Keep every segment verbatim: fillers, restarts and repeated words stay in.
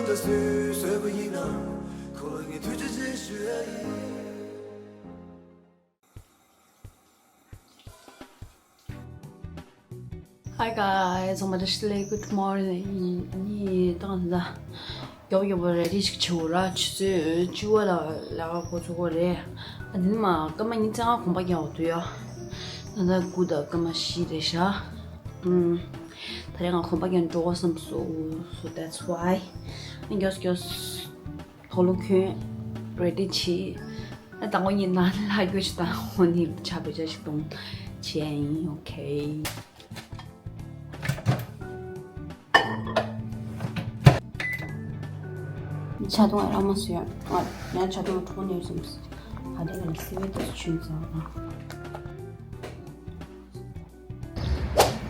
ད་སུས་བཟོས་པ་ཡིན་ན། ཁོ་ལ་ངས་ཐུགས་རྗེ་ཆེ་ཞུ་ཡ་ཡིན། Hi guys, ཚང་མ་བཀྲ་ཤིས་བདེ་ལེགས། Good morning. ཨ་ནི་ད་ང་ད་མགྱོགས་མགྱོགས་པོ་ready་ཞིག་བྱེད་དགོས་ར། ཆུ་ཚོད་བཅུ་པ་ལ་ལས་ཀ་འགོ་ཚུགས་དགོས་རེད། ཨ་དེ་ནི་མ་སྐར་མ་ཉི་ཤུ་རྩ་ལྔ་གོམ་པ་རྒྱག་དགོས་འདུག་ཡ། ད་ལྟ་དགུ་དང་སྐར་མ་བཞི་རེད་ཤག་ཨུམ། ད་རེས་ང་གོམ་པ་རྒྱག་འགྲོ་དགོས་བསམ་སོང་། So that's why ཨ་མགྱོགས་མགྱོགས་དུག་ལོག་གྱོན། ready་བྱེད། ཨ་དང་པོ་ཉིད་ནང་ལ་རྒྱུ་ཞིག་དང་འོ་ནི་ཆ་བེད་སྤྱོད་ཞིག་གཏོང་བྱས་ཡིན། Okay. ཆ་ཐུང་ཨ་ར་མ་སུ་ཡ། ང་ཡང་ཆ་ཐུང་གྲོགས་ནས་སོང་། ཨ་དེ་ལ་སི་བེ་དུ་ཆུན་ཚ་བ།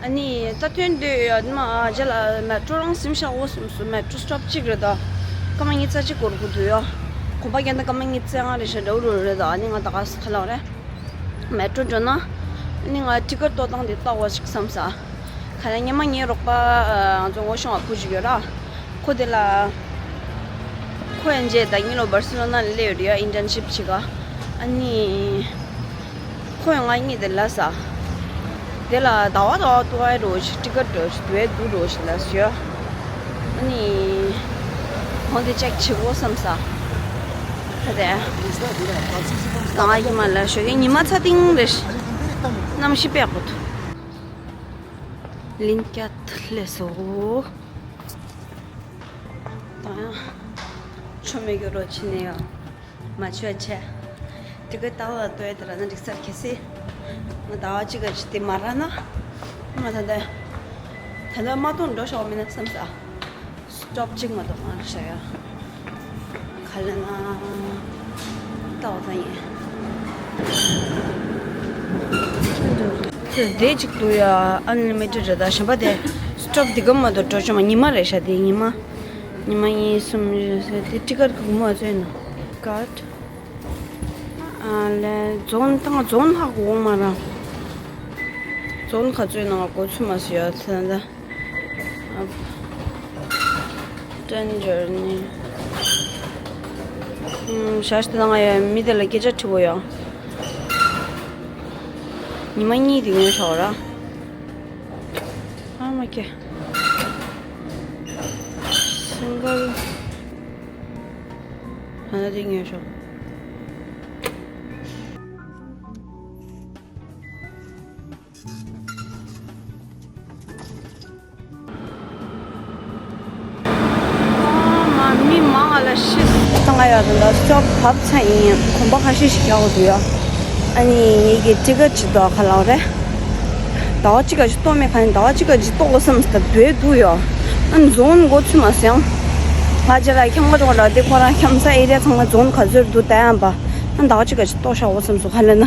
ཨ་ནི་ད་ཐོན་དུས་ཡ་མ་རྗེས་ལ་མེ་ཏྲོ་རང་སིམ་ཤག་འོ་སིམ་སུ། མེ་ཏྲོ་སི་ཊོབ་གཅིག་རེད་ད། སྐར་མ་ཉི་ཤུ་རྩ་གཅིག་འགོར་དགོས་འདུག་ཡ། གོམ་པ་རྒྱག་ན་སྐར་མ་ཉི་ཤུ་རྩ་ལྔ་རེད་ཤག་འདྲ་བོ་རེད་ད། ཨ་ནི་ང་ད་ག་ས་ག་ལ་རེད། མེ་ཏྲོ་འགྲོ་ན། ཨ་ནི་ང་ཊི་ཀེ་ཊི་ལྟོ་སྟངས་དེ་ལྟ་བ་ཞིག་བསམ་ས། ག་ལ་ཉི་མ་ངའི་རོགས་པ་ང་ཚོ་ངོ་ཤེས་པ་བུ་ཞིག་ཡོད་ར། ཁོ་དེ་ལ། ཁོ་ཡང་རྗེས་ད་ཉིན་ལོ་བར་སི་ལོ་ན་ལ་སླེབས་ཡོད་རེད་ཡ། ཨིན་ཊརན་ཤིབ་བྱེད་ག་ཨ་ནི། ཁོ་ཡང་ང་གཉིས་དེ་ལ་ས། དེ་ལ་ཟླ་བ་ཟླ་བ་ལྟོ་བའི་རོ་ཞིག་ཊི་ཀེ་ཊི་རོ་ཞིག་དུ་བའི་དུ་རོ་ཞིག་ལ་ཞུ། ཨ་ནི། ཁོང་དེ་ཅེག་བྱེད་དགོས་བསམ་ས། ད་དེ། ད་ང་ཉི་མ་ལ་ཞོགས་ཀས་ཉི་མ་ཚ་ཏིང་རེ་ཞིག་གནམ་གཤིས་དཔེ་ཡག་པོ་འདུག་ལིང་ཀྱ་ཐུ་ལེ་སོ། ད་ཡང་ཆོ་མེད་གི་རོ་ཕྱི་ནས་ཡོང་། མ་ཆོས་ཆེ། དེ་ག་ཏག་ལ་ལྟོས་དེ་ར་ན་འགྲིག་ཚར་གལ་སྲིད། ང་ཟླ་བ་གཅིག་ག་ཅི་དེ་མ་ར་ན། ང་ད་ལྟ། ད་ལྟ་མ་གཏོང་འགྲོ་ཤོག་མིན་ན་བསམ་ས། སི་ཊོབ་གཅིག་མ་གཏོང་ང་ཤ་ཡ། ག་ལ་ན། ཏག་ད་ཡིན། དེ་གཅིག་ཏུ་ཡ་ཨན་ལི་མི་ཊེཌ་རེད་ད། གཞན་པ་དེ་སི་ཊོབ་དེ་ག་མ་གཏོང་འགྲོ་ཆོག་མ། ཉི་མ་རེད་ཤག་དེ་ཉི་མ། ཉི་མ་གཉིས་གསུམ་བཞི་བཅུ། དེ་ཊི་ཀེ་ཊི་ག་གུ་མོ་བཙོས་ན། ཀཱཌ། ཨ་ལས་རྫོང་དང་རྫོང་ཧ་གོ་མ་ར། རྫོང་ག་བཙོས་ན་ང་གོ་ཚུལ་མ་སུ་ཡ་ཚ་ད། ཏན་ཇར་ནི། ཞག་ཤི་ད་ང་ཡ་མི་དེ་ལ་སྐད་ཆ་དྲི་བོ་ཡ། ཉི་མ་གཉིས་དེ་ངས་ཤོག་ར། ཨ་མ་ཁྱེད། སིང་གལ། ཨ་ན་དེ་ཉོས་ཤོག་ཨ་མ་མི་མང་ང་ལ་ཤི། ད་ང་ཡ་རེ་ལ་སྐྱོབ་བབས་ཚ་ཡིན། གོམ་པ་ཁ་ཤས་ཤིག་རྒྱག་དགོས་འདུག་ཡ། ཨ་ནི་ངེད་ཀྱི་ཊི་ཀེ་ཊི་ཅིག་འདུག་ག་ལ་རེད། ཟླ་བ་གཅིག་ག་ཅིག་ལྟོ་མེད་ག་ནི་ཟླ་བ་གཅིག་ག་ཅིག་ལྟོ་དགོས་བསམ་ཟེར་ད་འདོད་འདུག་ཡོ། ཨ་ནི་རྫོང་འགོ་ཚུད་མ་སོང་། ང་རྗེས་ལ་འཁྱམ་ག་འགྲོ་ག་ལ་དེ་ཁོ་རང་འཁྱམ་ས་ཨེ་རི་ཡ་ཚང་མ་རྫོང་ག་ཚོད་འདུག་ལྟ་ཡང་པ། ཨ་ནི་ཟླ་བ་གཅིག་ག་ཅིག་ལྟོ་ཤ་དགོས་བསམ་སོང་ག་ལ་ན།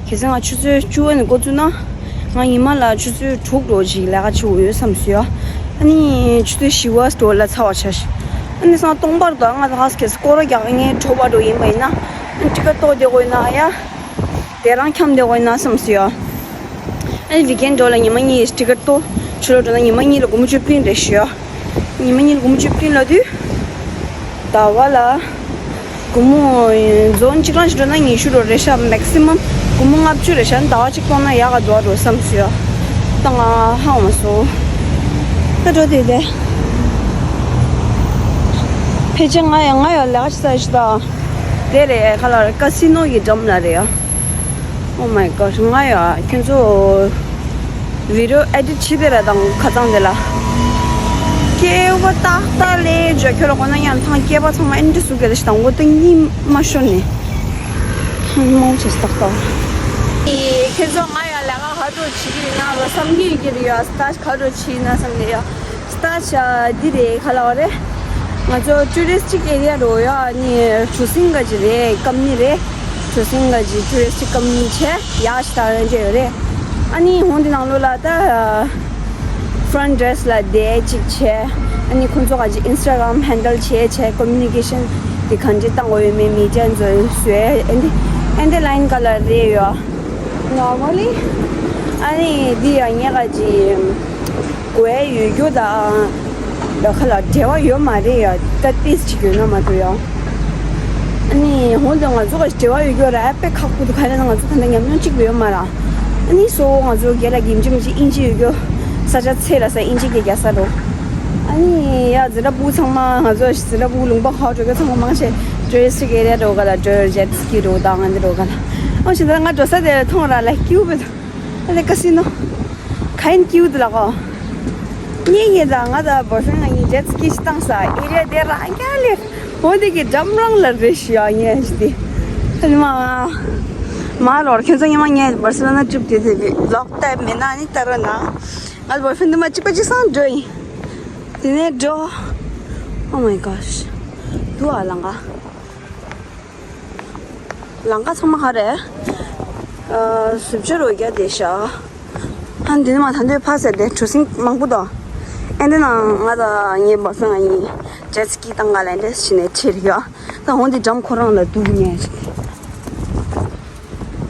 གལ་སྲིད་ང་ཆུ་ཚོད་བཅུ་པ་ནས་འགོ་ཚུད་ན། ང་ཉི་མ་ལ་ཆུ་ཚོད་དྲུག་འགྲོ་ཅིག་ལས་ཀ་བྱེད་དགོས་ཡོད་བསམ་སོང་ཡོ། ཨ་ནི་ཆུ་ཚོད་བཞི་པ་འགྲོ་ལ་ཚར་བ་ཆ་ཤི། ཨ་ནི་སང་སྟོང་པར་དུ་ང་ད་ཧ་སྐད་སྐོར་ར་རྒྱག་ངས་གྲོ་པ་འགྲོ་ཡིན་པ་ཡིན་ན། ཨ་ནི་ཊི་ཀེ་ཊི་ལྟོ་བསྡད་དགོས་ཡིན་ན་ཡ། དེ་རང་འཁྱམ་བསྡད་དགོས་ན་བསམ་སོང་ཡ། ཨ་ནི་ཝིག་ཨེན་འགྲོ་ལ་ཉི་མ་གཉིས་ཊི་ཀེ་ཊི་ལྟོ། ཕྱི་ལོགས་འགྲོ་ན་ཉི་མ་གཉིས་ལ་སྒོར་མོ་བཅུ་བདུན་རེད་ཤག་ཡ། ཉི་མ་གཉིས་ལ་སྒོར་མོ་བཅུ་བདུན་ལ་དུས། ཟླ་བ་ལ། སྒོར་མོ། རྫོང་གཅིག་རང་ཞིག་འགྲོ་ན་ཉི་ཤུ་རོ་རེད་ཤག་མེག་སི་མམ། སྒོར་མོ་ལྔ་བཅུ་རེད་ཤག་ཟླ་བ་གཅིག་གཏོང་ན་ཡག་ག་འདུག་རོ་བསམ་སོང་ཡ། ད་ང་ཧ་གོ་མ་སོང་། ད་འགྲོ་དེ་དེ། ཕལ་ཆེར་ང་ཡང་ང་ཡང་ལས་ཀ་བྱེད་ས་ཞིག་དང་། དེ་རེད་ག་ལ་རེད། ཀ་སི་ནོ་གི་འགྲམ་ལ་རེད་ཡ། Oh my god ང་ཡང་ཁྱོད་ཚོ་བི་ཌི་ཡོ་ཨེ་ཌི་ཊི་བྱེད་དེ་ར་དང་ཁ་ཚང་དེ་ལ། སྐྱེ་བ་ཏག་ཏག་ལས་བརྗོད་ཁྱོད་ལ་གོ་ན་ཡང་ཚང་སྐྱེ་བ་ཚང་མ་ཨེ་ཌི་ཊི་སུ་གེ་ལ་ཞིག་དང་འོ་ཏིང་གཉིད་མ་ཤོར་ནས། ཐང་མོ་ཆེ་ཏག་ཏག་ཁྱོད་ཚོ་ང་ཡང་ལས་ཀ་ག་འགྲོ་བྱེད་ཀྱི་ཡིན་ན་ལ་བསམ་གྱི་ཡོད་ཀྱི་རེད་ཡ། སི་ཊཱ་ཆི་ག་འགྲོ་བྱེད་ཡིན་ན་བསམ་གྱི་ཡ། སི་ཊཱ་ཆི་འདི་རེད་ག་ལ་བ་རེད། ང་ཚོ་ཊུ་རི་སི་ཊིག་ཨེ་རི་ཡ་རོ་ཡ་ནི་གྲུ་གཟིངས་ག་ཅི་རེད་ཀམ་ནི་རེད། གྲུ་གཟིངས་ག་ཅི་ཊུ་རི་སི་ཊིག་ཀམ་ནི་ཆེ་ཡ་ཤི་ད་རང་ཅེ་ཡོད་རེད། ཨ་ནི་ཧོང་འདི་ནང་ལོ་ལ་ད་ཕ་རན་ཊི་ཌེ་སི་ལ་དེ་གཅིག་ཆེ། ཨ་ནི་ཁོང་ཚོ་ག་ཅི་ཨིན་སི་ཊ་གྷ་རམ་ཧེན་ཌལ་བྱེད་ཆེ་ཀོ་མུ་ནི་ཀེ་ཤན་དེ་གང་ཅི་བཏང་དགོས་ཡོད་མེད་མི་ཅན་ཚོ་བཟོས་ཨེ་འདི་ཨེ་འདི་ལ་ཡིན་ག་ལ་རེད་ཡོད། ནོར་མལ་ལི། ཨ་ནི་འདི་ཡང་ངས་ག་ཅི། གོ་ཡ་ཡོད་རྒྱུ་དང་། ལ་ཁ་ལ་འབྲེལ་བ་ཡོད་མ་རེད་ཡ། ད་ཏིས་ཅིག་ཡོད་ན་མ་གཏོགས་ཡ། ཨ་ནི་འོན་ཏེ་ང་ཚོ་ག་འབྲེལ་བ་ཡོད་རྒྱུ་ར་ཨ་པེ་ཁག་པོ་འདུག་ག་རེ་ན་ང་ཚོ་ད་ལྟ་ཉམས་མྱོང་གཅིག་པོ་ཡོད་མ་ར། ཨ་ནི་སོ་ང་ཚོ་རྒན་ལགས་ཀྱིས་ཡིན་གཅིག་མིན་གཅིག་དབྱིན་ཇི་ཡོད་རྒྱུ་ས་ཆ་ཚད་ལ་ས་དབྱིན་ཇི་གི་རྒྱལ་ས་རོ། ཨ་ནི་ཡ་ཛི་ལ་པུ་ཚང་མ་ང་ཚོ་ཛི་ལ་པུ་ལུང་པ་ཧ་འགྲོ་རྒྱུ་ཚང་མ་མང་ཆེ་ཊུ་རི་སི་ཊིག་ཨེ་རི་ཡ་འགྲོ་ག་ལ་ཊུར་ཇེ་ཊི་སི་ཀི་འགྲོ་དང་ང་འདི་འགྲོ་ག་ལ། ཨོ་ཞེ་ད་ང་འགྲོ་ས་དེ་མཐོང་ར་ལ་ཀིའུ་བེ་ད་ལེ་ཀ་སི་ནོ། ག་ཡིན་ཀིའུ་དེ་ལ་གོ། ངེད་ངེད་དང་ང་དང་བོ་ཧྥེ་རན་ང་གཉིས་ཇེ་ཊི་སི་ཀི་ཞིག་བཏང་ས་ཨེ་རི་ཡ་དེ་རང་རྐྱང་ལས་འོ་དེ་གི་འགྲམ་རང་ལ་རེ་ཞུ་ཡ་ངས་ཞུ་དེ། ཨ་ནི་མ་མ་ལོར་ཁྱོད་ཚོ་ཉི་མ་ངས་བར་སི་ལོ་ན་ཀྲིབ་དེ་དེ་ལོག་ལྟ་མེད་ན་ནི་ལྟ་རོགས་གནང་། ང་བོ་ཧྥེ་རན་དེ་མ་གཅིག་པ་གཅིག་སང་འགྲོ་ཡིན། དེ་ནས་འགྲོ། Oh my gosh. དུ་ཨ་ལང་ག་ལང་ཀ་ཚང་མ་ག་རེ། ཨ་ཟུབ་ཅོ་རོ་རྒྱ་དེ་ཤ། ཧན་དེ་ནི་མ་ཐན་དེ་ཕ་ཟེར་དེ་གྲུ་གཟིངས་མང་པོ་དོ། ཨེ་འདི་ན་ང་དང་ངའི་བ་སང་ང་ཡིན་ཇེ་ཊི་སི་ཀི་བཏང་ག་ལ་འདྲེ་ཕྱིན་ནས་ཁྲིད་ཡོད། ད་འོང་དེ་འགྲམ་ཁོ་རང་ལ་འདུག་ཉེ།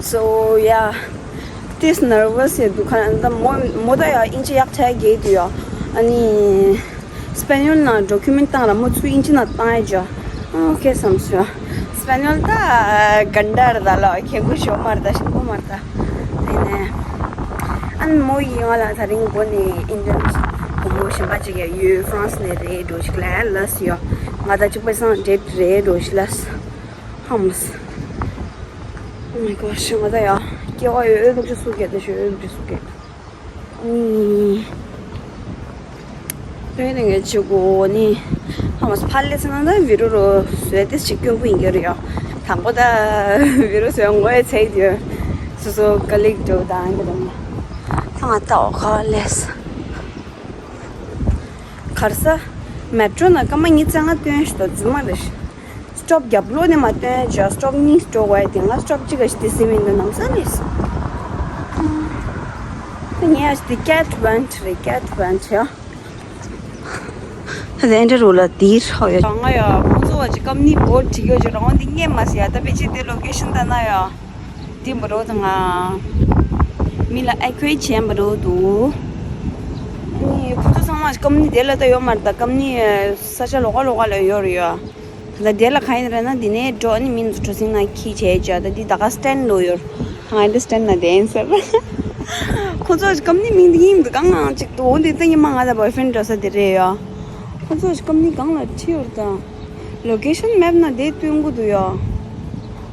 So yeah, this nervous ཡ་འདུག་ག་ད་མོ་མོ་ད་ཡ་དབྱིན་ཇི་ཡག་ཆ་རྒྱས་དུ་ཡ། ཨ་ནི། སྤེ་ཉོལ་ནང་ཌོ་ཀུ་མེན་ཊི་བཏང་ར་མོ་ཚུར་དབྱིན་ཇི་ནང་བཏང་ཡ་ཇོ། ཨོ་ཁེ་བསམ་སོང་། སྤེ་ཉོལ་ད་གན་ཌ་ར་ད་ལ་ཁེ་གུ་ཤོ་མར་ད་ཤིན་གུ་མར་ད། དེ་ནས་ཨན་མོ་ཡིན་ང་ལ་ད་རིང་འགོ་ནས་ཨིན་ཌན་བུ་མོ་གཞན་པ་ཅིག་ཡ་ཡོད། ཧྥ་རན་སི་ནས་རེད་འགྲོ་ཞིག་ལ་ལ་སི་ཡོ། ང་ད་གཅིག་པ་སང་ཌེ་ཊི་རེད་འགྲོ་ཞིག་ལ་སི་ཧམ་སི། Oh my gosh ང་ད་ཡ་སྐྱེ་བ་ཡོད་འོས་ལུག་ཅིག་སུ་གལ་ཏེ་ཤོད་འོས་ལུག་ཅིག་སུ་གལ། ཨུམ། དཔེ་ནས་ངས་བྱེད་དགོས་ནི། ཧ་མ་ཕ་ལེ་ཚ་ན་ད་བི་རོ་རོ་བཟོས་ཏེ་ཞིག་སྐྱོན་པོ་ཡིན་གྱི་རེད་ཡ། དང་པོ་ད་བི་རོ་བཟོས་ངོ་ཡ་ཚེག་དེ། སོ་སོ་ཀ་ལིག་འགྲོ་དང་གི་དང་། ད་ང་ལྟ་འོ་ག་ལས། གར་ས། མེ་ཊྲོ་ན་སྐར་མ་ཉི་ཤུ་རྩ་ལྔ་སྟོན་ཞིག་ཏོ་རྫུན་མ་རེད། སི་ཊོབ་རྒྱབ་ལོགས་ནས་མ་སྟོན་ཡ་ཅོ། སི་ཊོབ་གཉིས་འགྲོ་བ་ཡ་དེ་ང་སི་ཊོབ་གཅིག་ག་ཞིག་དེ་སེམས་ཡིན་ད་ནམ་ས་ནས། ད་ངས་ཡ་ཞིག་དེ་ཀེ་ཊི་ཝེན་ཊི་རེད་ཀེ་ཊི་ཝེན་ཊི་ཡ། ད་དེ་འདྲ་རུ་ལ་དེའི་ཧོ་ཡ། ང་ཡ་ཁོང་ཚོ་བ་ཅིག་སྐམ་ནི་བོ་ཊི་ཡོད་ཅོ་རང་དེ་ངས་མ་ཟེར་ཡ་ད་ཕལ་ཆེར་དེ་ལོ་ཀེ་ཤན་ད་ན་ཡ། དེ་མ་རོ་ད་ང་མི་ལ་ཨེ་ཁུ་ཨེ་ཊི་བྱས་མ་རོ་འདུག་ཨ་ནི་ཁོང་ཚོ་ཚང་མ་སྐམ་ནི་དེ་ལ་ད་ཡོད་མ་རེད། ད་སྐམ་ནི་ས་ཆ་ལོགས་ཀ་ལོགས་ཀ་ལ་ཡོད་རེད་ཡ། ད་དེ་ལ་ག་ཡིན་རེད་ན་དེ་ནས་འགྲོ་ནི་མིན་འགྲོ་སིང་ན་ཁྱི་བྱས་བྱ་ད་དེ་ད་ག་སི་ཊན་ལོ་ཡོད། ང་འདི་སི་ཊན་ན་དེ་ཡིན་ཟེར། ཁོང་ཚོ་སྐམ་ནི་མིང་འདི་ཡིན་འདུག་གང་ང་ཅིག་ཏུ་འོ་འདི་ད་ཉི་མ་ང་ད་བོའི་ཧྥེན་འགྲོ་ས་དེ་རེད་ཡ། ཁོང་ཚོ་སྐམ་ནི་གང་ལ་ཁྲིད་ཡོད་ད། ལོ་ཀེ་ཤན་མེབ་ན་དེ་སྟོན་གི་འདུག་ཡ།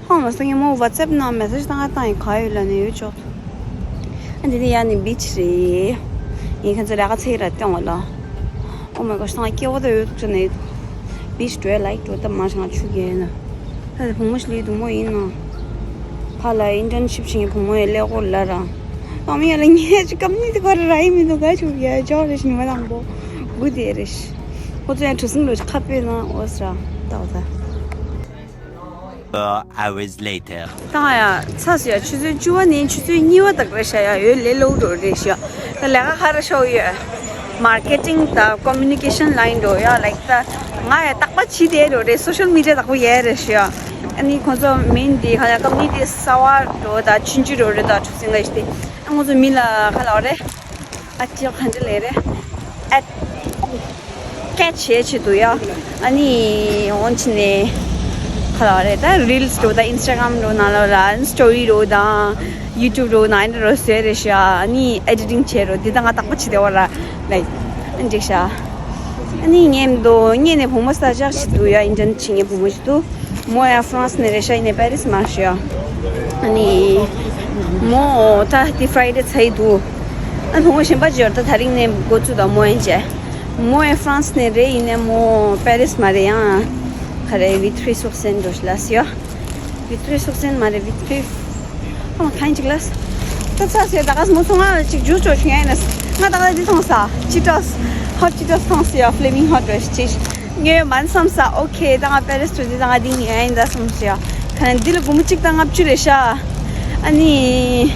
ཧང་མ་སང་ངས་མོ་ཝ་ཊི་སེབ་ནང་མེ་སེཇ་བཏང་ང་བཏང་ཡིན་ག་ཡོད་ལ་ནས་ཡོད་ཆོག་ཨ་འདི་ནི་ཡ་ནི་བི་ཆི་རེད། ངས་ཁྱེད་ཚོ་ལས་ཀ་ཚེ་ར་སྟོན་བ་ལ། Oh my gosh ང་སྐྱེ་བ་ད་ཡོད་འདུག་ཅེ་ནས་བི་ཆི་འགྲོ་ཡ་ལའིག་འགྲོ་ད་མ་ང་ཆུ་རྒྱལ་ན། ད་དེ་བུ་མོ་ཞིག་ལས་སྡུག་མོ་ཡིན་ནོ། ཕ་ལ་ཨིན་ཊརན་ཤིབ་བྱེད་མཁན་བུ་མོ་ཡི་ཀླད་ཀོར་ལ་ར། ཨ་མ་ཡ་ལ་ངས་ཅི་སྐམ་ནི་དེ་ག་ར་ར་ཡི་མི་འདུག་ག་ཆུ་རྒྱལ་ཅོག་རེ་ཞིག་ཉི་མ་དང་པོ། དགུ་དེ་རེ་ཤི། ཁོ་ཚོ་ཡང་གྲུ་གཟིངས་ལོ་ཁ་པོས་ན་འོ་ས་ར་ཏག་ད། Four hours later. ད་ང་ཡ་ཚ་སུ་ཡ་ཆུ་ཚོད་བཅུ་པ་ནས་ཆུ་ཚོད་གཉིས་པ་དག་རེད་ཤག་ཡ་ཡོད་ལས་ལོ་འགྲོ་རེད་ཤག་ད་ལས་ཀ་ག་རེ་ཤོག་ཡོད། མར་ཀེ་ཊིང་དང་ཀོ་མུ་ནི་ཀེ་ཤན་ལ་ཡིན་འགྲོ་ཡ་ལའིག་ད་ང་ཡ་རྟག་པ་བྱིས་ཏེ་འགྲོ་རེད། སོ་ཤལ་མི་ཌི་ཡ་དག་པོ་ཡ་རེད་ཤག་ཨ་ནི་ཁོང་ཚོ་མིན་དེ་ག་ཡ་ཀམ་ནི་དེ་གསར་པ་འགྲོ་ད་ཆུང་ཆུང་འགྲོ་རེད་ད་གྲུ་གཟིངས་ལ་ཡིན་ཏེ་ཨ་ཁོང་ཚོ་མིན་ལ་ག་ལ་བ་རེད། ཨ་ཅག་ག་འདྲ་ལས་རེད། ཨ་ཀེ་ཆི་བྱེད་ཆེད་དུ་ཡ། ཨ་ནི་འོན་ཆི་ནས་ག་ལ་རེད་ད་རིལ་སི་འགྲོ་ད་ཨིན་སི་ཊ་གྷ་རམ་འགྲོ་ན་ལ་ར་ཨིན་སི་ཊོ་རི་འགྲོ་དང་ཡུ་ཊུབ་འགྲོ་ན་ཨ་འདྲ་རོ་བཟོས་རེད་ཤག་ཨ་ནི་ཨེ་ཌི་ཊིང་བྱེད་རོ་འདི་ད་ང་རྟག་པ་བྱེད་དེ་བ་ར་ལའིག་ཨ་འགྲིག་ཤག་ཨ་ནི་ངས་མི་འདུག་ངས་ནས་བུ་མོ་ས་ཆག་ཆེད་དུ་ཡ་ཨིན་ཊརན་བྱེད་ངས་བུ་མོ་ཆེད་དུ། མོ་ཡང་ཧྥ་རན་སི་ནས་རེད་ཤག་ཡིན་ནའི་པེ་རི་སི་མ་ཤི་ཡ། ཨ་ནི་མོ་ད་དེ་ཕ་རའི་ཌེ་ཚར་ཡི་འདུག་ཨ་བུ་མོ་གཞན་པ་ཅིག་ཡོད་ད་དེ་རིང་ནས་འགོ་བཙུགས་དང་མོ་ཡན་ཅེ། མོ་ཡང་ཧྥ་རན་སི་ནས་རེད་ཡིན་ནའི་མོ་པེ་རི་སི་མ་རེད་ཡང་། ག་རེ་ཝི་ཐི་རི་སུག་སན་འགྲོ་ཤི་ལ་སི་ཡ། ཝི་ཐི་རི་སུག་སན་མ་རེད་ཝི་ཐི་རི། ཨ་མ་ཁ་ཡིན་ཅིག་ལ། ད་ཚ་སེ་ད་ག་སི་མོ་སོང་ང་ཅིག་ཇུས་ཅོ་ཆུང་ཡ་ཡིན་ན། ང་ད་ག་འདི་ཐོང་ས་ཅི་ཏོས། ཧོ་ཅི་ཏོས་ཐོང་སི་ཡ་ཕི་ལེ་མིང་ཧོ་ཏོས་ཅི། ངས་མ་བསམ་ས་ཨོ་ཁེ་ད་ང་པེ་རི་སི་ཏུ་འདི་ད་ང་འདི་ངས་ཡིན་ད་བསམ་སི་ཡ། ཁ་ན་འདི་ལ་སྒོར་མོ་གཅིག་དང་ལྔ་བཅུ་རེད་ཤག་ཨ་ནི།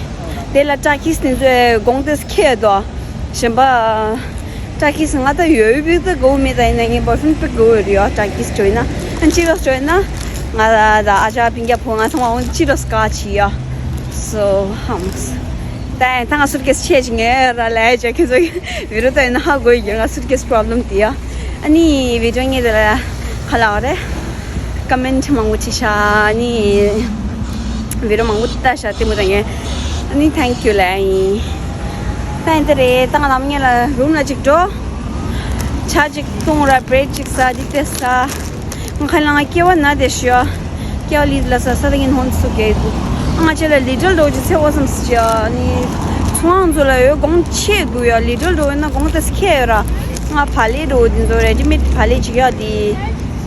དེ་ལ་ཏྲ་ཀིས་ནི་ཚོས་དགོངས་ཏེ་ཁེ་དོ། གཞན་པ། ཏྲ་ཀིས་ང་ད་ཡོད་བི་ད་གོ་མེད་ད་ཡིན་ན་ངའི་བོ་ཧྥེན་པི་གོ་ཡོད་ཡོད་ཏྲ་ཀིས་ཅོ་ཡིན་ན་ཨ་ཅི་ལོ་ཅོ་ཡིན་ན། ང་ད་ཨ་ཅག་པིན་རྒྱ་ཕོ་ང་ཚང་མ་འོང་ཅི་ལོ་སྐ་ཆི་ཡ། སོ་ཧམ། ད་ཡིན་ད་ང་སུཊ་ཀེས་ཆེ་ཅིག་ངས་ར་ལས་ཅ་ཁེ་ཚོ་བི་རོ་ད་ཡིན་ན་ཧ་གོ་ཡོད་ང་སུཊ་ཀེས་པྲོབ་ལེམ་དེ་ཡ། ཨ་ནི་བི་ཌི་ཡོ་ངའི་དེ་ལ་ཁ་ལག་རེད། ཀོ་མེན་ཊི་མང་པོ་བྱས་ཤག་ཨ་ནི་བི་ཌི་ཡོ་མང་པོ་ལྟ་ཤག་ལྟད་མོ་ལྟ་མཁན། ཨ་ནི་ཐེང་ཀིའུ་ལབ་ཡིན། ད་ཡིན་ད་རེད། ད་ང་ནམ་ངེད་ལ་རུམ་ལ་ཅིག་འགྲོ། ཇ་ཅིག་བཏུང་ར། བྷི་རེཌ་ཅིག་ཟ། འདི་དེ་ཟ། ང་ཁ་ལག་ང་སྐྱེ་བ་ན་དེ་ཞུ། སྐྱེ་བ་ལི་ལ་ས་ས་ད་ངན་ཧོན་སུ་གེ་དུ། ང་ཆེ་ལ་ལི་ཊལ་ཌོ་ཅིག་ཚེ་བ་བསམ་སི་ཅི་ནི། ཚོང་ཚོ་ལ་ཡོད་གོང་ཆེ་དུ་ཡ། ལི་ཊལ་ཌོ་ན་གོང་ད་སི་ཁེ་ཡོད་ར། ང་བ་ལེ་ཌོ་དེ་ཚོ་རེ་ཌི་མེཌ་བ་ལེ་ཅིག་ཡོད་དེ།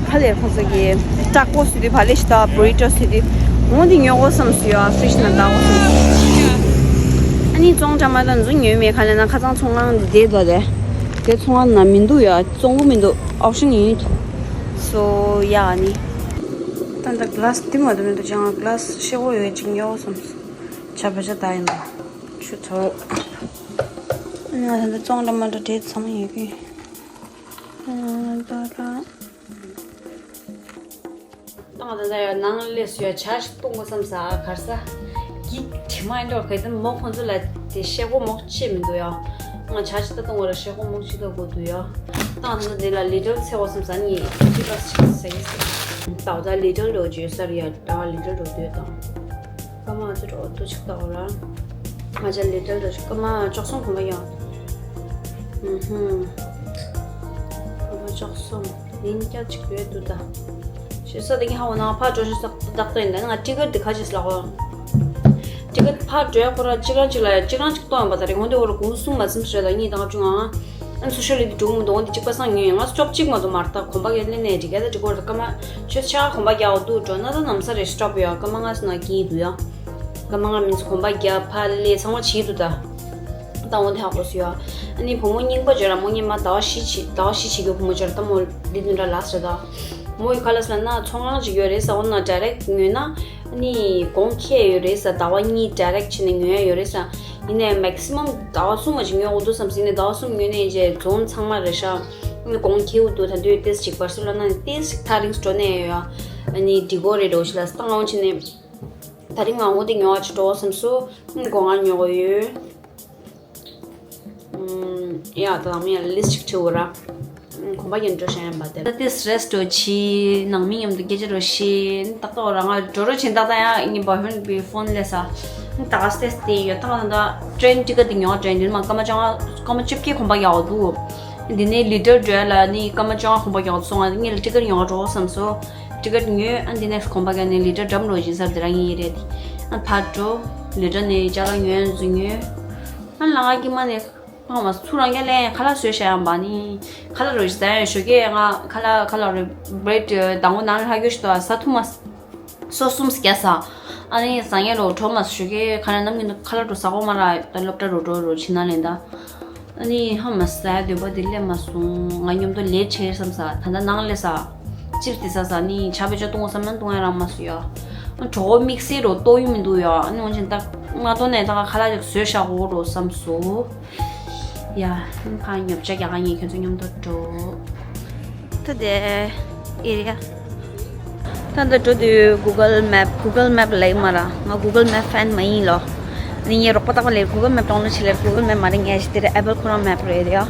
ཁ་ལེར་ཁོང་ཚོ་གི་ཊ་ཀོ་སི་དུ་བ་ལེ་ཤི་ད་བུ་རི་ཊོ་སི་དུ། འོང་དེ་ཉོ་གོ་བསམ་སི་ཡ། ཕི་རིཇ་ན་ད་གོ་བསམ་སི། ཨ་ནི་ཙོང་ཀྲ་མ་ད་འཛུ་ཉོས་མེད་ཁ་ལེ་ན་ཁ་ཚང་ཚོང་ཁང་དེ་དོ་དེ། དེ་ཚོང་ཁང་ན་མི་འདུག་ཡ། བཙོང་གི་མི་འདུག་ཨོབ་ཤན་ཡིན། སོ་ཡ་ནི། ད་ད་གི་ལ་སི་དེ་མ་དུ་མི་འདུག་ཅང་གི་ལ་སི་ཤེ་བོ་ཡོད་ཅིག་ཉོ་བསམ། ཆ་བ་ཆ་ད་ཡིན་ད། ཆུ་ཚོ། ང་ད་ད་ཙོང་འདྲ་མ་འདྲ་བྲེས་ཚང་མ་ཡོད་གི། ད་ད། ད་ང་ད་ད་ཡ་ནང་ལས་སུ་ཡ་ཇ་ཞིག་བཏུང་དགོས་བསམ་ས་གར་ས། གི་དྲི་མ་ཡིན་འགྲོ་གི་དེ་མོ་ཁོང་ཚོ་ལ་དེ་ཤེ་བོ་མོག་ཆེ་མི་འདུག་ཡ། ང་ཇ་ཞིག་ད་བཏུང་བ་ལ་ཤེ་བོ་མོག་ཆེ་ད་དགོས་འདུག་ཡ། ད་ང་ད་དེ་ལ་ལི་ཊལ་ཚེ་བ་བསམ་ས་ནི་ཅི་ལ་ཞིག་ས་ཡིན་ས། ད་ད་ལི་ཊལ་ལོ་ཇི་སར་ཡ། ད་ལི་ཊལ་ལོ་དུས་དང་། ཀ་མ་ཚོ་འགྲོ་ཏུ་ཆིག་ཏག་ར། ང་ཅག་ལི་ཊལ་འགྲོ་ཞིག་ཀ་མ་ཅོག་སོང་གོམ་པ་ཡང་། ཧུམ་ཧུམ། ཀ་མ་ཅོག་སོང་། ཡིན་སྐྱག་ཅིག་ཡོད་དུ་ད། ཞེ་ས་དེ་གི་ཧ་འོ་ན་ཕར་འགྲོ་ཞིག་ས་ཏག་ཏག་ཡིན་ད་ང་ཊི་ཀེ་ཊི་དེ་ཁ་ཅིག་ལ་གོ། ཊི་ཀེ་ཊི་ཕར་འགྲོ་ཡ་ཁོ་ར་གཅིག་རང་གཅིག་ལ་ཡ་གཅིག་རང་གཅིག་གཏོང་ཡོང་པ་ད་རེ་འོན་ཏེ་འོ་ར་གུང་གསུམ་མ་ཚིམ་ཞེ་ད་གཉིས་དང་བཅུ་ང་། ཨན་སུ་ཤོ་ལི་དུ་འགྲོ་མི་འདུག་འོན་ཏེ་གཅིག་པ་སང་ཉོས་ཡོད། ང་ཚོ་ཅོབ་གཅིག་མ་གཏོགས་མ་རེད་ད། གོམ་པ་གས་ལེན་ནས་འགྲིག་ག་ད་འགྲིག་གོ་རེད། ཀ་མ་ཆོས་ཆ་གོམ་པ་རྒྱག་འོ་འདུག་འགྲོ་ན་ད་ནམ་ས་རེ་སི་ཊོབ་ཡོད། ཀ་མ་ང་སི་ན་སྐྱིད་འདུག་ཡ། ཀ་མ་ང་མིན་ཚོ་གོམ་པ་རྒྱག་ཕར་ལས་ཚང་མ་བྱེད་འདུག་ད། ད་འོན་ཏེ་ཧ་གོ་སི་ཡོད། ཨ་ནི་བུ་མོ་རྙིང་པ་བརྗོད་ར་མོ་ཉི་མ་ཟླ་བ་བཞི་བྱེད་ཟླ་བ་བཞི་བྱེད་རྒྱུ་བུ་མོ་བརྗོད་ར་ད་མོ་འདི་འདི་འདྲ་ལ་ཟེར་ད། མོ་ཡི་ཁ་ལ་སི་ན་ན་ཚོང་ཁང་ཅིག་ཡོད་རེད་ས། འོ་ན་ཌའི་རེག་ཉོས་ན་ཨ་ནི་གོང་ཁེ་ཡོད་རེད་ས། ཟླ་བ་གཉིས་ཌའི་རེག་བྱས་ནས་ཉོ་ཡ་ཡོད་རེད་ས། ཡིན་ནའི་མེག་སི་མམ་ཟླ་བ་གསུམ་མ་ཅིག་ཉོ་འོ་འདུག་བསམ་སྲིད་ནས་ཟླ་བ་གསུམ་ཉོས་ནས་རྗེས་རྫོང་ཚང་མ་རེད་ཤག་ཨ་ནི་གོང་ཁེ་འོ་འདུག་ད་དུས་ཏེས་ཅིག་བར་སི་ལོ་ན་ནི་ཏེས་ཅིག་ཐག་རིང་སུ་འགྲོ་ནས་ཡོད་ཡ། ཨ་ནི་འགྲིག་གོ་རེད་འགྲོ་ཞིག་ལ་སི་ཏང་འོང་བྱས་ནས། ད་རིང་ང་འོ་དེ་ཉོ་བ་ཅིག་འགྲོ་བསམ་སོ། ཨ་ནི་སྒོ་ང་ཉོ་གོ་ཡོད། ཨམ། ཡ་ད་ལམ་ཡ་ལིས་ཅིག་བྲིས་འོ་ར། ཨམ། གོམ་པ་ཡིན་འགྲོ་ཤ་ཡན་པ་དེ། ད་དེ་སི་རེ་སི་འགྲོ་ཆི་ནང་མི་མཉམ་དུ་སྐད་ཆ་འགྲོ་ཤི། ཏག་ཏག་འོ་ར་ང་འགྲོ་རོ་ཆེན་ཏག་ཏག་ཡ་ངའི་བོ་ཧོན་པའི་ཕོན་ལས་ས། ད་ག་སི་ཏེ་སི་ཏེ་ཡོད་ཏག་ད་ད་ཊི་རེན་ཊི་ཀེ་ཊི་དེ་ཉོ་ཊི་རེན་ཊི་མ་ཀ་མ་ཅང་ཀ་མ་ཅིབ་ཀེ་གོམ་པ་ཡག་འོ་འདུག་འདི་ནས་ལི་ཊལ་འགྲོ་ཡ་ལ་ནི་ཀ་མ་ཅང་གོམ་པ་ཡག་འོ་སོང་ང་ངས་ལ་ཊི་ཀེ་ཊི་ཉོ་འགྲོ་བསམ་སོ། ཊི་ཀེ་ཊི་ཉོས། ཨ་འདི་ནས་གོམ་པ་རྒྱག་ནས་ལི་ཊལ་འགྲམ་རོ་ཅིག་ཟར་དེ་རང་ཡིན་རེད། ཨ་ཕར་འགྲོ། ལི་ཊལ་ནས་ཅ་ལག་ཉོས་འཛུལ་ཉོས། ཨ་ལ་ང་གི་མ་ནས་ཕངས་མ་ཚུར་རང་རྒྱ་ལེན་ཁ་ལག་བཟོས་བྱ་ཡང་པ་ནི། ཁ་ལག་རོ་ཅིག་ཟ་ཡང་ཞོ་གས་ང་ཁ་ལག་ཁ་ལག་རེ་བྷི་རེཌ་དང་པོ་ནང་ལ་ཧ་གོ་ཞིག་ཏོ་ཟ་ཐུབ་མ། སོ་གསུམ་བརྒྱ་ཟ། ཨ་ནི་ཟ་ངས་ལོ་གྲོ་མ་ཞོ་གས་ཁ་ལག་ནམ་གྱི་ཁ་ལག་རོ་ཟ་གོ་མ་ར་ད་སློབ་གྲྭ་རོ་འགྲོ་རོ་ཕྱི་ནང་ལེན་ད། ཨ་ནི་ཧ་མ་ཟ་ཡ་འདོད་པ་དེ་སླེབས་མ་སོང་། ང་མཉམ་དུ་ལས་བྱེད་བསམ་ས་ད་ལྟ་ནང་ལས་ས། ཅིབ་དེ་ཟ་ས་ནི་ཆ་བེ་ཅོ་བཏུང་བསམ་ན་བཏུང་ཡ་རང་མ་སུ་ཡ། གྲོགས་དམིགས་བསལ་རོ་ལྟོ་ཡུ་མི་འདུག་ཡ། ཨ་ནི་འོན་ཅིན་ད་ང་ལྟོ་ནས་ད་ཁ་ལག་ཅིག་བཟོས་བཞག་གོ་རོ་བསམ་སོ། ཡ། ཁ་ཉོབ་ཆ་རྒྱག་ངས་ཁྱོད་ཚོ་མཉམ་དུ་འགྲོ། ད་དེ་ཨེ་རི་ཡ། ད་ལྟ་འགྲོ་དུས་Google Map Google Map ལེགས་མ་ར། ང་Google Map ཕན་མ་ཡིན་ལོ། ནི་ངའི་རོགས་པ་དག་པ་ལས་Google Map ཀྲོང་ལ་ཆེ་ལ་Google Map མ་རེད། ངས་ཞི་དེ་རེད། Apple ཁོ་རང་Map རེད་ཡ།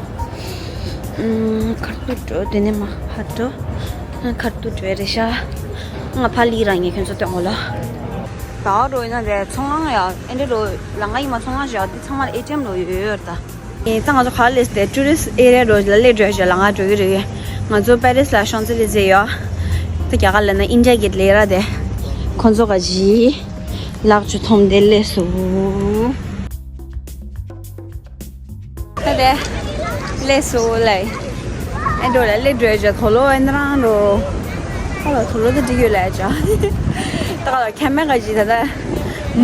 ཁར་ཏུ་འགྲོ་དེ་ནས་མ་ཕར་འགྲོ། ཁར་ཏུ་འགྲོ་རེད་ཤག་ང་ཕ་ལི་རང་ངས་ཁྱོད་ཚོ་སྟོན་གོ་ལ། ད་འགྲོ་ཡིན་ན་རེད་ཚོང་ཁང་ཡ་ཨེ་འདྲ་འགྲོ་ལ་ང་ཡིན་མ་ཚོང་ཁང་ཞག་འདི་ཚང་མ་ལ་ཨེ་ཊི་ཨེམ་ལོ་ཡོད་ཡོད་རེད་ད། ཨེ་ད་ང་ཚོ་ག་ལས་ཏེ་ཊུ་རི་སི་ཨེ་རི་ཡ་འགྲོ་ལ་སླེབས་འགྲོ་ཞག་ལ་ང་འགྲོ་གི་རེད། ང་ཚོ་པེ་རིས་ལ་ཤོང་ཙེ་ལི་ཛེ་ཡོད། ད་རྒྱ་གར་ལ་ན་ཨིན་ཌི་ཡ་གེ་ཊི་ལས་ར་དེ། ཁོ་ཚོ་ག་ཇི། ལག་ཆུ་ཐོམ་དེ་ལས་སུ། ད་དེ། ལས་སུ་ལས། ཨེ་འགྲོ་ལ་སླེབས་འགྲོ་ཞག་དོ་ལོ་ཨེ་ན་རང་འགྲོ། ཨ་ལ་དོ་ལོ་ད་འགྲིག་ཡོད་ལ་ཅག་ད་ག་ལ་ཁྱམས་མེད་ག་ཇི་ད་ད།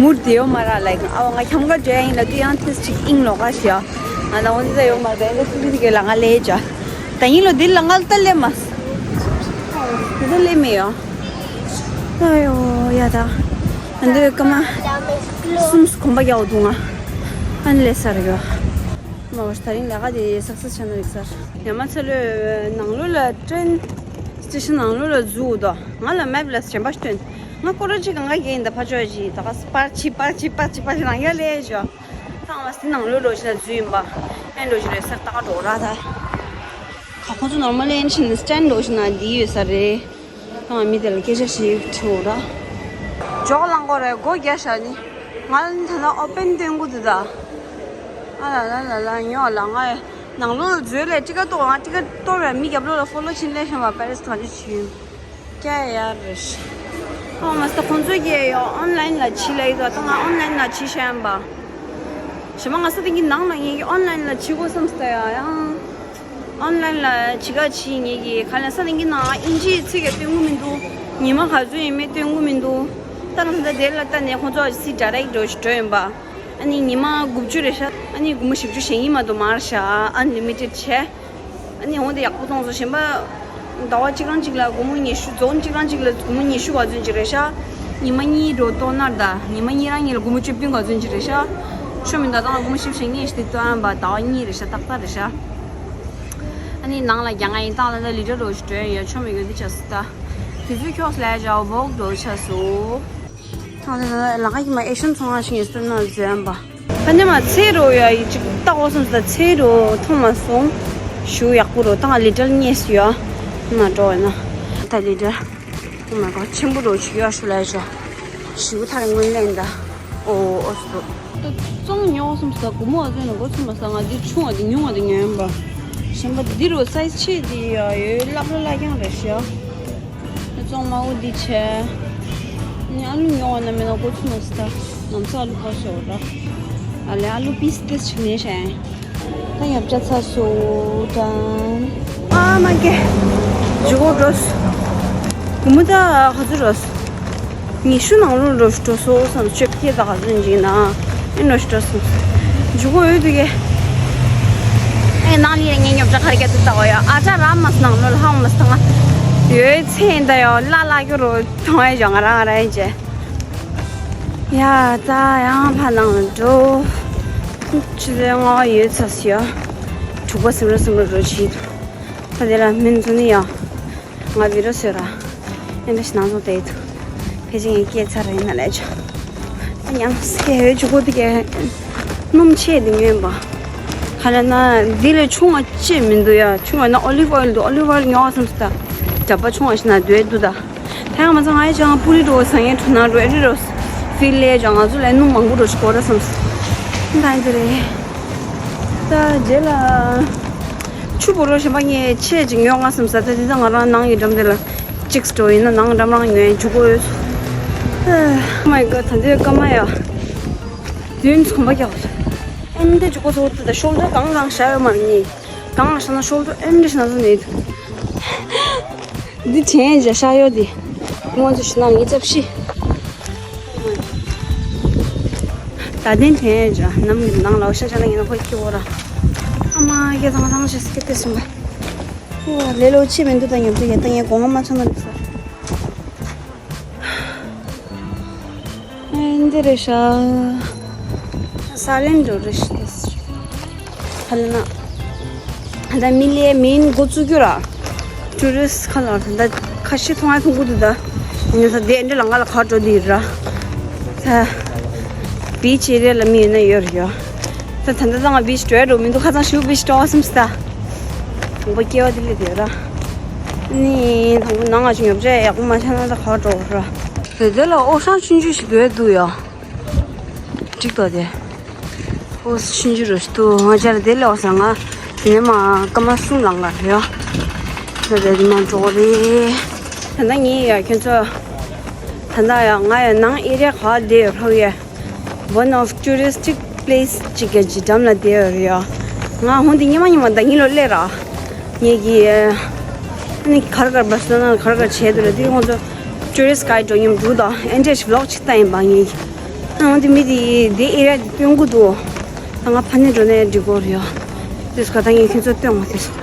མུར་དེ་ཡོད་མ་ར་ལ་ཨ་ང་ཁྱམས་ག་འགྲོ་ཡ་ཡིན་ལ་དུ་ཡང་ཏིས་ཅིག་ཨིང་ལོ་ག་ཞི་ཨ། ང་ད་འོན་ཏེ་ད་ཡོད་མ་ར་ད་ཨེ་ད་ཏི་ཏི་གེ་ལ་ང་ལས་ཅག་ད་ཡིན་ལོ་འདི་ལ་ང་ལ་ད་སླེབས་མ། དེ་ད་སླེབས་མེད་ཡོ། ཨ་ཡོ་ཡ་ད། ཨ་འདི་སྐར་མ། གསུམ་གོམ་པ་རྒྱག་འོ་འདུག་ང་། ཨ་ནི་ལས་སར་ཡོ། མ་འོ་ད་རིང་ལས་ཀ་དེ་སག་སེ་སི་ཆགས་ན་རིག་སར། ཡ་མ་ཚ་ལོས་ནང་ལོགས་ལ་ཊེན་སི་ཊེ་ཤན་ནང་ལོགས་ལ་འཛུལ་འདུག་ང་ལ་མེབ་ལ་གཞན་པ་ཞིག་སྟོན། ང་སྐོར་ར་ཅིག་གང་ག་གས་ཡིན་ད་ཕ་ཆོས་ཅིག་ད་ག་སི་པར་ཆི་པར་ཆི་པར་ཆི་པར་ཆི་ནང་ཡ་ལས་ཞོ། ཐང་བ་སི་ནང་ལོགས་ལོ་ཞིག་ལ་འཛུལ་ཡིན་པ། ཨེ་ལོ་ཞིག་ལ་སར་ད་ག་འགྲོ་ར་ད། ཁོ་ཚོ་normally ancient stand འགྲོ་ཞིག་ན་འདི་ཡོད་ས་རེད། ད་ང་མི་དེ་ལ་སྐད་ཆ་ཞིག་དྲིས་འོ་ར། ཇོག་ལང་གོ་རེད། སྒོ་རྒྱག་བཞག་ནི། ང་ལ་ནི་ད་ལྟ་open སྟོན་གོ་འདུག་ད། ཨ་ལ་ལ་ལ་ལ་ཉོ་ལ། ང་ནང་ལོགས་ལ་འཛུལ་ལས་ཊི་ཀེ་ཊི་གཏོར། ང་ཊི་ཀེ་ཊི་གཏོར་བའི་མི་རྒྱབ་ལོགས་ལ་ཕོ་ལོ་ཕྱིན་ལས་བྱུང་བ་པེ་རེ་སི་གང་ཅི་བྱུང་། ཀྱ་ཡ་རེ་ཤི། ཨོ་མ་སྟ་ཁོང་ཚོས་ཀྱི་ཡོ་online ལ་བྱི་ལ་ཡི་དོ། ད་ང་online ལ་བྱི་ཤ་ཡམ་པ། ཞེ་མ་ང་ས་དེ་གི་ནང་ལ་ངེད་ཀྱི་online ལ་བྱི་དགོས་བསམ་སྟ་ཡ་ཡང་། online ལ་བྱི་ག་བྱི་ངེད་ཀྱི་ཁ་ལ་ས་དེ་གི་ནང་ཨིན་ཇིའི་ཚིག་གི་སྟོན་གི་མི་འདུག་ཉི་མ་ག་ཚོད་ཡིན་མིན་སྟོན་གི་མི་འདུག་ད་ང་ད་དེ་ལ་ལྟ་ནས་ཁོང་ཚོ་སི་direct འགྲོ་ཞིག་འགྲོ་ཡིན་པ། ཨ་ནི་ཉི་མ་དགུ་བཅུ་རེད་ཤག་ཨ་ནི་དགོང་མོ་བཞི་བཅུ་ཞེ་གཉིས་མ་གཏོགས་མ་རེད་ཤག unlimited བྱས། ཨ་ནི་འོང་དེ་ཡག་པོ་གཏོང་སོང་། གཞན་པ་ཟླ་བ་གཅིག་རང་གཅིག་ལ་དགོང་མོ་ཉི་ཤུ། རྫོང་གཅིག་རང་གཅིག་ལ་དགོང་མོ་ཉི་ཤུ་ག་ཚོད་ཅིག་རེད་ཤག་ཉི་མ་གཉིས་འགྲོ་གཏོང་ནར་ད། ཉི་མ་གཉིས་རང་གཉིས་ལ་དགོང་མོ་བཅུ་བདུན་ག་ཚོད་ཅིག་རེད་ཤག་ཤོ་མི་འདུག་ད་ང་དགོང་མོ་བཞི་བཅུ་ཞེ་གཉིས་ཤིག་དེ་སྟོན་པ་ཟླ་བ་གཉིས་རེད་ཤག་ཏག་ཏག་རེད་ཤག་ཨ་ནི་ནང་ལ་རྒྱ་ང་ཡིན་སྟངས་ལ་ད་ལི་ཏྲ་རོ་ཞིག་འགྲོ་ཡ་ཡོད། ཆོ་མི་ཡོད་འདི་ཆགས་སུ་ད། དུས་ཚོད་འཁྱོག་སླེབས་ཅག་བོག་འགྲོ་ཆགས་སོ། ཐང་དེ་ན་ལ་ཁ་གི་མ་ཨེ་ཤོན་ཚོང་བ་ཞིག་ཡོད་སྟོན་ན་བཟོས་ཡམ་པ། ད་ནི་མ་ཚེ་རོ་ཡ་ཡི་ཅིག་ལྟ་འོ་སོང་ས་ཚེ་རོ་མཐོང་མ་སོང་། ཞུ་ཡག་པོ་རོ་ད་ང་ལི་ཏྲ་རྙེད་སུ་ཡ། ན་འགྲོ་ཡ་ན། ད་ལི་ཏྲ། ཨོ་མའི་གོཌ། ཆེན་པོ་རོ་ཞུ་ཡ་ཤུ་ལ་ཡ་ཤོ། ཞུ་ཐག་སྔོན་ལེན་ད། ཨོ་ཨོ་སོ། ད་བཙོང་ཉོ་སོང་ས་གོ་མོ་བ་ཚོ་ན་གོ་ཚོད་མ་ས་ང་འདི་ཆུང་བ་འདི་ཉུང་བ་འདི་ཉོ་ཡམ་པ། གཞན་པ་འདི་རོ་སའི་ཛི་ཆེ་འདི་ཡ་ཡོད་ལག་ལ་ལ་རྐྱང་རེད་ཤག་བཙོང་མ་འོ་འདི་བྱས། ནི་ཨ་ལུ་ཉོ་བ་ན་མེད་ན་གོ་ཚུ་མ་སི་ད། ནམ་ས་ཨ་ལུ་ཁ་ཤོར་ར། ཨ་ལེ་ཨ་ལུ་པིས་ཏེས་ཅིག་ནས་ཤ། ད་ཡབ་ཅག་ཚ་སོ་དང་། ཨ་མ་ཀེ། ཇུ་གོ་འགྲོ་སོ། གུ་མུ་ད་ཧ་ཚུ་འགྲོ་སོ། ཉི་ཤུ་ནང་ལོ་འགྲོ་སོ་འགྲོ་སོ་བསམ་ཆོས་ཀྱི་ད་ཧ་ཚུ་འཇིག་ན། ཨེ་འགྲོ་སོ་འགྲོ་སོ། ཇུ་གོ་ཡོད་དུ་ཀེ། ཨེ་ནང་ལི་ངའི་ཉོབ་ཅག་ཁར་ཀེ་ཏུ་ད་འོ་ཡ། ཨ་ཅག་ར་མ་སི་ནང་ལོ་ལ་ཧ་མ་སི་ད་ང་། ཡོད་ཚེ་ཡིན་ད་ཡོ་ལ་ལ་ཀྱོ་རོ། མཐོང་ཡ་ཞོ་ང་རང་ར་ཡིན་ཅེ། ཡ་ད་ཡང་ཕ་ནང་འགྲོ། ཆུ་ཚོད་ལྔ་པ་ཡོད་ཚ་སི་ཡ། དྲུག་པ་སིམ་ར་སིམ་ར་འགྲོ་ཆི་འདུག་ད་དེ་ལ་མིན་ཚོ་ནི་ཡ། ང་བི་རོ་སོད་ར། ཨེ་འདྲ་ཞིག་ནང་ཚོ་བསྡད་འདུག་ཕལ་ཆེར་ངས་སྐྱེས་ཚར་ར་ཡིན་ན་ལས་ཆ། ཨ་ཉང་སྐྱེ་ཧེ་ཆུ་གོ་དེ་གས། སྣུམ་ཆེ་དེ་ཉོས་པ། ག་ལ་ན་འདི་ལས་ཆུང་བ་ཅེས་མི་འདུག་ཡ། ཆུང་བ་ན་ཨོ་ལིབ་ཨོ་ཡལ་འདུག་ཨོ་ལིབ་ཨོ་ཡལ་ཉོ་བ་བསམ་སོང་ད། འདྲ་པ་ཆུང་བ་ཞིག་ན་འདོད་འདུག་ད། ད་ཡང་མ་ཚང་ང་ཡི་ཅང་པུ་རི་འགྲོ་ཟ་ངའི་གྲོ་ན་འགྲོ་ཨེ་རི་རོ། ཕི་ལེ་ཅང་ང་ཚོ་ལས་སྣུམ་མང་པོ་འགྲོ་ཞིག་གོ་ར་བསམ་སོང་། ད་འདི་རེད། ད་རྗེས་ལ། ཆུ་བོ་རོ་གཞན་པ་ངས་ཆེ་ཅིག་ཉོ་ང་བསམ་ས་ད་དེ་ད་ང་རང་ནང་གི་འགྲམ་དེ་ལ། གཅིག་འགྲོ་ཡིན་ན་ནང་འགྲམ་རང་ཉོ་ཡིན་ཆུ་གོ་ཡོད། Oh my god ད་འདི་སྐར་མ་ཡ། དུས་ཚོད་གོམ་པ་རྒྱག་ཨེ་འདི་ཆུ་གོ་ཚོ་ད་ཤོལ་ཌར་གང་གང་བཞག་ཡོད་མ་རེད་ནི། གང་བཞག་ན་ཤོལ་ཌར་ཨེ་འདི་ཞིག་ན་ཚོ་ནི། འདི་དྲན་བྱ་ཤ་ཡོད་དེ། ང་ཚོ་ཞིག་ན་ངའི་ཚབ་ཤི། ད་དེ་དྲན་བྱ་ནམ་ནང་ལ་ཤ་ཤ་ན་ངེ་ན་ཁོ་ཁྱི་བོ་ར། ཨ་མ་ཡ་དང་དང་ཞེས་སྐད་དེ་སོང་བ། ཨོ་ལེ་ལོ་ཅི་མི་འདུག་ད་ཉོབ་ཏེ་ཡ་ད་ངས་གོང་མ་ཚང་ན་འདུག་ས། ཨེ་འདི་རེད་ཤག་ས་ལེན་འགྲོ་རེད་ཤག་ཧ་ལ་ན། ད་མི་ལས་མིན་འགོ་བཙུགས་རྒྱུ་ར། ཊུ་རི་སི་ཁ་ལ་ད་ཁ་ཤས་མཐོང་ཡ་མཐོང་གི་འདུག་ད། ཉོ་ས་དེ་འདྲ་ལ་ང་ལ་ཁ་འགྲོ་འདི་ར། ད། བི་ཆི་ཨེ་རི་ཡ་ལ་མི་ཡོད་ན་ཡོད་རེད་ཡོད། ད་ད་ད་ད་ང་བི་ཆི་འགྲོ་ཡ་འགྲོ་མི་འདུག་ཁ་ཚང་ཞུ་བི་ཆི་འགྲོ་བ་སེམས་སི་ད། དང་པོ་སྐྱེ་བ་དེ་ལས་དེ་ར། ནི་དང་པོ་ནང་ང་ཞིག་ཉོབ་ཆ་ཡག་པོ་མ་ཆགས་ན་ད་ཁ་འགྲོ་ར། དེ་དེ་ལ་ཨོ་ཧྲང་ཆུང་ཆུང་ཞིག་འགྲོ་ཡ་འདུག་ཡ། འགྲིག་ཏོ་དེ། ཨོ་ཆུང་ཆུང་རོ་ཞིག་འདུག་ང་ཅག་ལ་དེ་ལས་ཨོ་ས་ང་། དེ་ནས་མ་སྐར་མ་གསུམ་ལང་ག་རེད་ཡ། ད་དེ་དེ་མ་འགྲོ་རེད། ད་ལྟ་ངས་ཡ་ཁྱོད་ཚོ། ད་ལྟ་ཡ་ང་ཡ་ནང་ཨེ་རི་ཡ་ག་བསྡད་ཡོད་ལྷག་ཡ། One of touristic place ཅིག་གི་འགྲམ་ལ་བསྡད་ཡོད་རེད་ཡ། ང་ཧོན་དེ་ཉི་མ་ཉི་མ་ད་ཉིན་ལོ་སླེབས་ར། ངེད་ཀྱི། ཨ་ནི་གར་གར་བ་སོ་ན་གར་གར་བྱས་འདུག་ལ་དེ་ཁོང་ཚོ་tourist guide འགྲོ་མཉམ་འདུག་ད་ཨེ་འདྲས་vlog ཅིག་བལྟ་ཡིན་པ་ངེད་ཀྱི། ཨ་ཧོན་དེ་མི་དེ་དེ་ཨེ་ར་དེ་སྟོན་གི་འདུག་ད་ང་ཕ་ནས་འགྲོ་ནས་འགྲིག་གོ་རེད་ཡ། དེ་སུ་ག་ད་ངས་ཁྱོད་ཚོ་སྟོན་མ་དེ་སུ།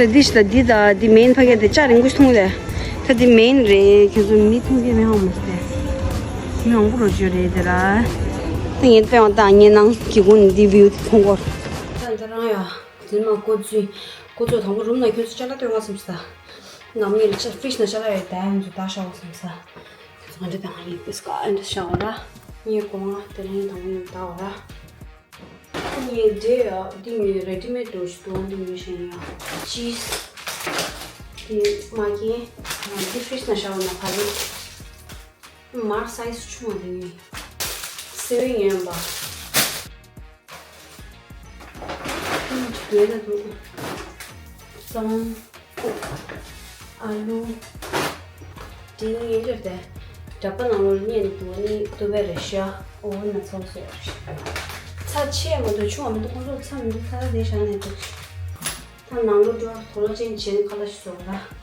ད་འདི་ཞིག་ད་འདི་ད་འདི་མེན་ཕ་གི་དེ་ལྕགས་རིང་པོ་ཞིག་མཐོང་གི་རེད། ད་འདི་མེན་རེད་ཁྱོད་ཚོ་མི་མཐོང་གི་མེད་ཧང་མ་སྟེ། མི་མང་པོ་རོ་བཅོས་རེད་དེ་ར། ད་ངས་སྟོན་བ་ད་ངས་ནང་གི་གུང་འདི་བིའུ་མཐོང་གོ། ད་ད་རང་ཡ་དེ་མ་ཀོ་ཙུའི་ཀོ་ཙུ་དང་པོ་རུམ་ན་ཁྱོད་ཚོ་ཅ་ལག་སྟོན་བ་སེམས་ས། ནམ་ངས་ཅ་ཕིཤ་ན་ཅ་ལག་ཡོད་ད་ཡང་ཚོ་ད་ཤ་བ་སེམས་ས། ཁྱོད་ཚོ་ང་འདྲ་ད་ང་ཡིག་པེ་སྐ་ཨེ་འདྲ་ཤ་བ་ར། ངས་གོང་ང་དེ་རིང་དང་པོ་ཡོད་ད་བ་ར། ངའི་འདྲེ་ཡ་འདི་ཉོས། རེ་ཌི་མེད་འདྲ་ཞིག་འདུག་འདི་ཉོས་ཤེས་ཡ། ཅིས། འདི་མ་གིན། འདི་ཕི་རིཇ་ནང་བཞག་ན་ཕ་རེད། མར་སའི་ཛི་ཆུང་བ་འདི་ཉོས། སེ་བན་ཡིན་པ། ཡོད་ན་འདུག་རྩམ། ཨ་ལུ། དེ་ཡིན་འདིར་དེ། འདྲ་པ་ནང་ལོགས་ལ་བསྙལ་འདུག་ནི་དུ་བས་རེད་ཤག་འོ་ན་ཚོགས་སོ། ཚྭ་ཆེ་མི་འདུག་ཆུང་བ་མི་འདུག་ཁོང་ཚོ་ཚྭ་མི་འདུག་ཚྭ་དེ་བཞག་ནས་འདུག་ད་ནང་ལོགས་འགྲོ་དོ་ལོ་ཅན་བྱེད་ནི་ཁ་ལ་ཞིག་བཟོ་ར།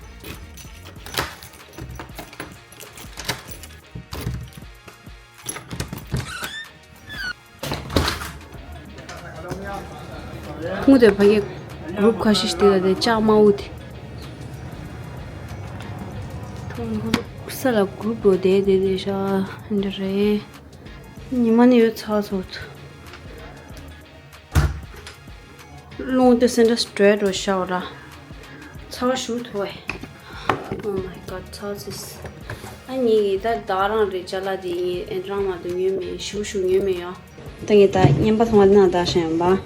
ངུ་དེ་ཕ་གི་གུ་རུབ་ཁ་ཤས་ཤིག་དེ་ལ་དེ་ལྕགས་དམར་པོ་དེ། ཐང་གུ་རུབ་ས་ལ་གུ་རུབ་རོ་དེ་དེ་དེ་ཤ་འདི་རེད། ཉི་མ་ནི་ཡོད་ཚ་སོད། རླུང་དེ་སེ་འདྲ་སི་ཊེ་རེཊ་རོ་ཤ་བ་ར། ཚ་བ་ཞུ་ཐུ་བས། Oh my god ཚ་ཚིས། ཨ་ཉི་གི་ད་ད་རང་རེ་ཅ་ལག་དེ་ཡིན་ཨེ་རང་མ་དུ་ཉོས་མེད་ཞུ་ཞུ་ཉོས་མེད་ཡོ། ད་ངས་ད་བརྙན་པ་ཚང་མ་ནང་ད་བཞིན་པ།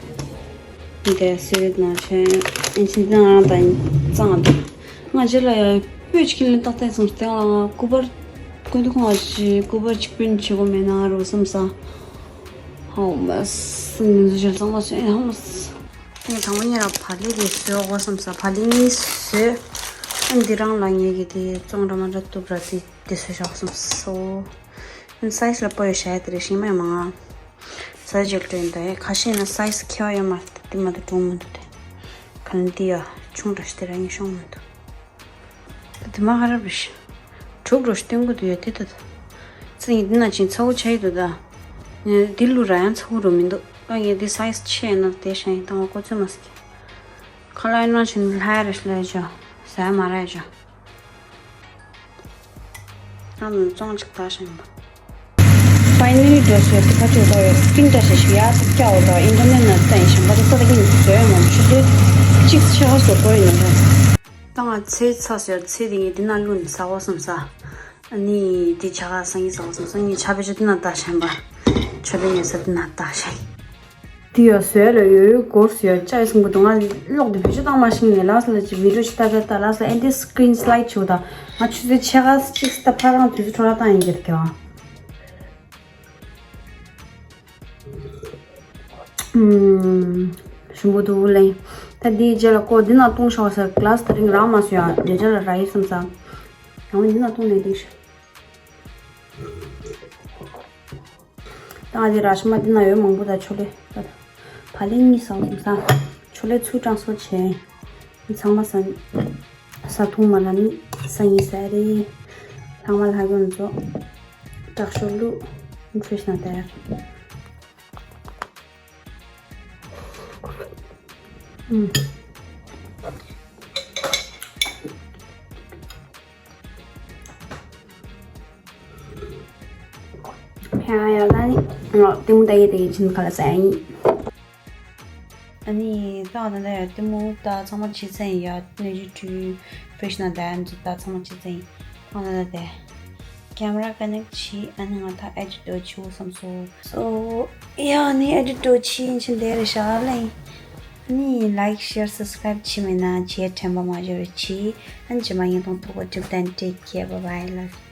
འདི་སི་རིད་ནང་ཆེན་ཨིན་ཆིན་ནང་ད་གཙང་ད། ང་རྗེས་ལ་ཡ་སྤོས་ཅིག་ལེན་ཏག་ཏག་སོང་སྟེང་ལ་ང་སྐུ་པར་ཀུན་ཏུ་ཁོང་ང་ཅི་སྐུ་པར་ཅིག་པིན་བྱེད་དགོས་མེད་ན་རུ་བསམ་ས། ཧོ་མ་སི་ནི་འདུ་ཞལ་གཙང་མ་སོང་ཨེ་ཧོ་མ་སི། ངས་དང་པོ་ཉིད་ལ་བག་ལེབ་དེ་བཟོས་དགོས་བསམ་ས་བག་ལེབ་གཉིས་བཟོས། ཨ་འདི་རང་ལ་ངས་ཀྱི་དེ་བཙོང་འདྲ་མ་འདྲ་བཏུབ་ར་དེ་དེ་བཟོས་བཞག་བསམ་སོ། ཨ་སའི་ཛི་ལ་པོ་ཡོད་བྱས་དེ་རེ་ཞིག་མ་ཡོད་མ་ང་། ས་ཇེལ་ཏྲེན་དེ་ཁ་ཤས་ན་སའི་ཛི་ཁྱེ་བ་ཡོད་མ་རེད་དེ་མ་དུ་གྲུང་མི་འདུག་དེ། ག་ནི་དེ་ཡ་ཆུང་དྲགས་ཤིག་དེ་ར་ངས་ཤོང་མི་འདུག་དེ་མ་ཧ་རབ་རེད་ཤག་དྲུག་རོ་སྟོན་གི་འདུག་ཡ་དེ་ད་ད། ཚེ་ཡིན་འདི་ན་ཅིང་ཚ་བོ་ཆ་ཡི་འདུག་ད། ངས་འདི་ལུ་ར་ཡང་ཚ་བོ་རུ་མི་འདུག་ཨ་ངས་འདི་སའི་ཛི་ཆེ་ཡིན་ན་དེ་ཤ་ཡིན་དང་བ་ཀོ་ཚོད་མ་སི་ཀི། ཁ་ལ་ཡིན་ན་ཅིང་ལྷ་ཡ་རེ་ཤ་ལ་ཡ་ཅོ། ཟ་ཡ་མ་ར་ཡ་ཅོ། ང་ནི་བཙོང་ཅིག་ད་ཤ་ཡིན་པ། ཕའི་ནལ་ལི་འགྲོ་སོང་དེ་ཁ་ཆོད་ད་ཡོད་སྤྲིན་འདྲ་ཞིག་ཞིག་ཡ་ཚ་སྐྱ་འོ་ད་ཨིན་ཊར་ནེཊ་ན་ད་ཡིན་ཤ་པ་ད་ས་ད་གིན་བཟོས་ཡོད་མ་ཆུ་ཚོད་གཅིག་ཕྱེད་ཀ་སོ་གོ་ཡིན་ནོ་ད། ད་ང་ཚེ་ཚ་ཟེར་ཚེ་དེ་ངས་འདི་ན་བླུགས་ནས་ཟ་བ་བསམ་ས། ཨ་ནི་འདི་ཆ་ག་སང་ཉིན་ཟ་བ་བསམ་སང་ཉིན་ཆ་བེད་ཆ་འདི་ན་ལྟ་ཤན་པ། ཆ་བེད་ཉལ་ས་འདི་ན་ལྟ་ཤན། འདི་ཡོད་བཟོས་ལ་ཡོད་ཡོད་སྐོར་སུ་ཡོད་ཅ་ཡི་སུང་གི་འདུག་ང་གློག་འདི་བེད་སྤྱོད་བཏང་མ་ཤེས་ངས་ལགས་ལ་ཅི་བི་ཌིའོ་ཅི་ལྟ་ལྟ་ལྟ་ལགས་ལ་ཨེ་འདི་སི་ཀི་རིན་སི་ལའེ་ཌི་བྱུག་ད་ང་ཆུ་ཚོད་ཕྱེད་ཀ་གཅིག་ལྟ་ཕ་རང་དུས་ཚོད་འཕྲོ་བརླག་བཏང་ཡིན་གྱི་འདུག་ཨང་། ཞིམ་པོ་འདུག་ལེ། ད་འདིའི་རྗེས་ལ་ཀོ་འདི་ནང་བཏུང་ཤོག་ཟེར་གི་ལ་སི་ད་རིང་རང་མ་སོ་ཡ་འདི་རྗེས་ལ་ར་ཡི་བསམ་ས། ཡང་འདི་ནང་བཏུང་ནས་འདི་ཤ། ད་ང་འདི་ར་ཤ་མ་འདི་ནང་ཡོད་མང་པོ་ད་ཆོ་ལེ། ད་བག་ལེབ་གཉིས་བཟའ་བསམ་ས། ཆོ་ལེ་ཚུར་དྲང་སོ་བྱས། ཚང་མ་ས་ས་འཐུང་མ་ལ་ནི་ས་ཡིན་ས་རེད། ཚང་མ་ལྷ་གོན་ཚོ། དྲག་ཤོས་ལུ་འཁྲུས་ན་དེར། ཨུམ། ཡ་ཡ་ད་ནི་ང་ལྟད་མོ་ལྟ་ཡི་དེ་ཡི་ཕྱིན་ཁ་ལ་ཟ་ཡིན། ཨ་ནི་ད་ང་ད་ལྟ་ཡ་ལྟད་མོ་ད་ཚང་མ་བྱས་ཚར་ཡིན་ཡ་གནས་ཚུལ་བྲིས་ཕེ་ཤི་ན་ད་ཡ་ཚོ་ད་ཚང་མ་བྱས་ཚར་ཡིན། ད་ང་ད་ལྟ་དེ། ཀེམ་ར་ཀ་ནེག་བྱས་ཨ་ནི་ང་ད་ཨེ་ཌིཊ་འདྲ་བྱེད་དགོས་བསམ་སོང་། སོ་ཡ་ནི་ཨེ་ཌིཊ་འདྲ་བྱས་ཡིན་ཕྱིན་དེ་རེད་ཤག་ལེ། ཨ་ནི་ལའིཀ་ཤེར་སབ་སི་ཀ་རའིབ་བྱས་མེད་ན་བྱས་དྲན་པ་མ་བརྗེད་རོགས་གྱིས། ཨ་ནི་རྗེས་མ་ཡིན་གཏོང་ཐུག་གོ། Till then, take care, bye bye, love you.